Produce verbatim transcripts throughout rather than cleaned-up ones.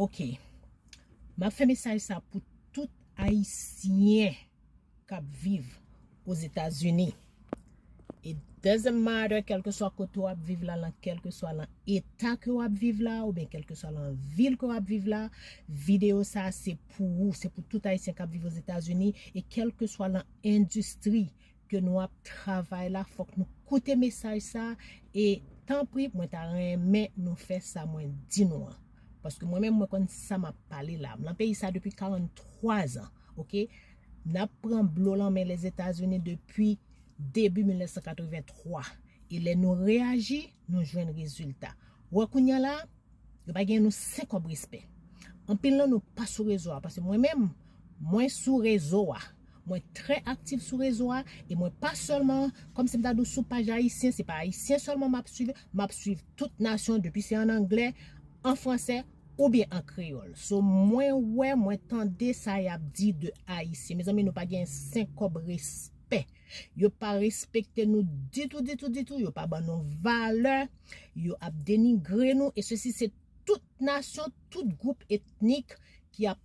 Ok. M ap fè mesaj sa pou tout Ayisyen k ap viv Ozetazini. It doesn't matter, kèlkeswa kote w ap viv la, lan kèlkeswa lan eta ke w ap viv la, oubyen kèlkeswa lan vil ke w ap viv la, videyo sa se pou ou, se pou tout Ayisyen k ap viv Ozetazini, e kèlkeswa lan endistri ke nou ap travay la, fòk nou koute mesaj sa, e tanpri, mwen ta renmen nou fè sa mwen di nou an. Paske mwen menm, mwen konn sa m ap pale la. M lan peyi sa depi karannntwa zan, ok? N ap pran blo lan men Lèzetazini depi debi mil nèf san katrevenntwa. E lè nou reyaji, nou jwenn rezilta. Wè kounye a la, yo pa gen nou senk kòb respè. Anpil nan nou pa sou rezo a, paske mwen menm, mwen sou rezo a. Mwen trè aktif sou rezo a, e mwen pa sèlman, kòmsi m ta di w sou paj ayisyen, se pa ayisyen sèlman m ap swiv, m ap swiv tout nasyon, depi se an anglè, an fransè, oubyen an kreyòl. So, mwen wè, mwen tande sa y ap di de ayisyen. Mezanmi, nou pa gen senk kòb respè. Yo pa respekte nou ditou, ditou, ditou. Yo pa ban nou valè. Yo ap denigre nou. E sesi se tout nasyon, tout gwoup etnik ki ap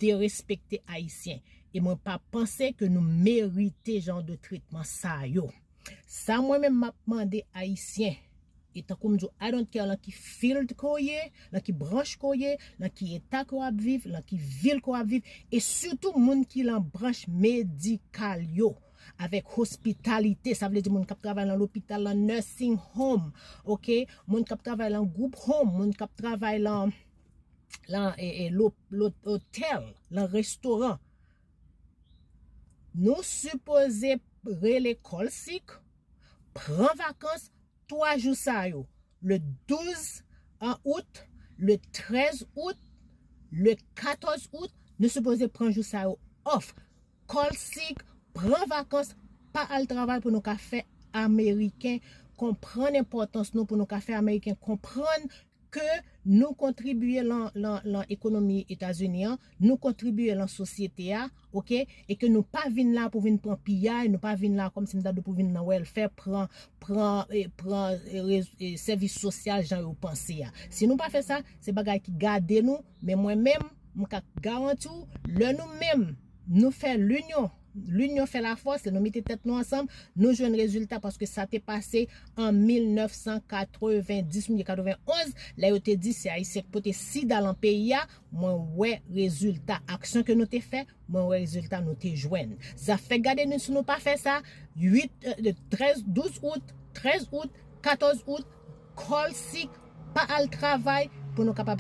derespekte Ayisyen. E mwen pa panse ke nou merite jan de tretman sa yo. Sa mwen menm m ap mande Ayisyen, e tankou m di w, I don't care lan ki field ke w ye, lan ki branch ke w ye, lan ki eta ke w ap viv, lan ki vil ke w ap viv, e sitou moun ki lan branch medikal yo, avèk hospitality, sa vle di moun k ap travay lan lopital, lan nursing home, ok, moun k ap travay lan group home, moun k ap travay lan, lan e, e, lo, lo, otèl, lan restoran. Nou sipoze rele Call Sick, pran vakans twa jou sa yo, le douz an out, le trèz out, le katòz out, nou sipoze pran jou sa yo off. Call Sick, pran vakans, pa al travay pou nou ka fè Ameriken konprann enpòtans nou, pou nou ka fè Ameriken konprann ke nou kontribiye lan, lan, lan ekonomi Etazini an, nou kontribiye lan sosyete a, ok? E ke nou pa vin la pou vin pran piyay, nou pa vin la kòmsi m ta di w pou vin nan welfare, pran, pran, eh, pran, eh, rez-, eh, sèvis sosyal jan yo panse a. Si nou pa fè sa, se bagay ki gade nou, men mwen menm, m ka garanti w, lè nou menm, nou fè linyon, linyon fè lafòs, lè nou mete tèt nou ansanm, nou jwenn rezilta, paske sa te pase an mil nèf san katrevenndis, mil nèf san katrevenn onz, lè yo te di se Ayisyen k pote sida lan peyi a, mwen wè rezilta aksyon ke nou te fè, mwen wè rezilta nou te jwenn. Zafè gade nou, si nou pa fè sa, uit, eh, trèz, douz out, trèz out, katòz out, Call Sick, pa al travay pou nou kapab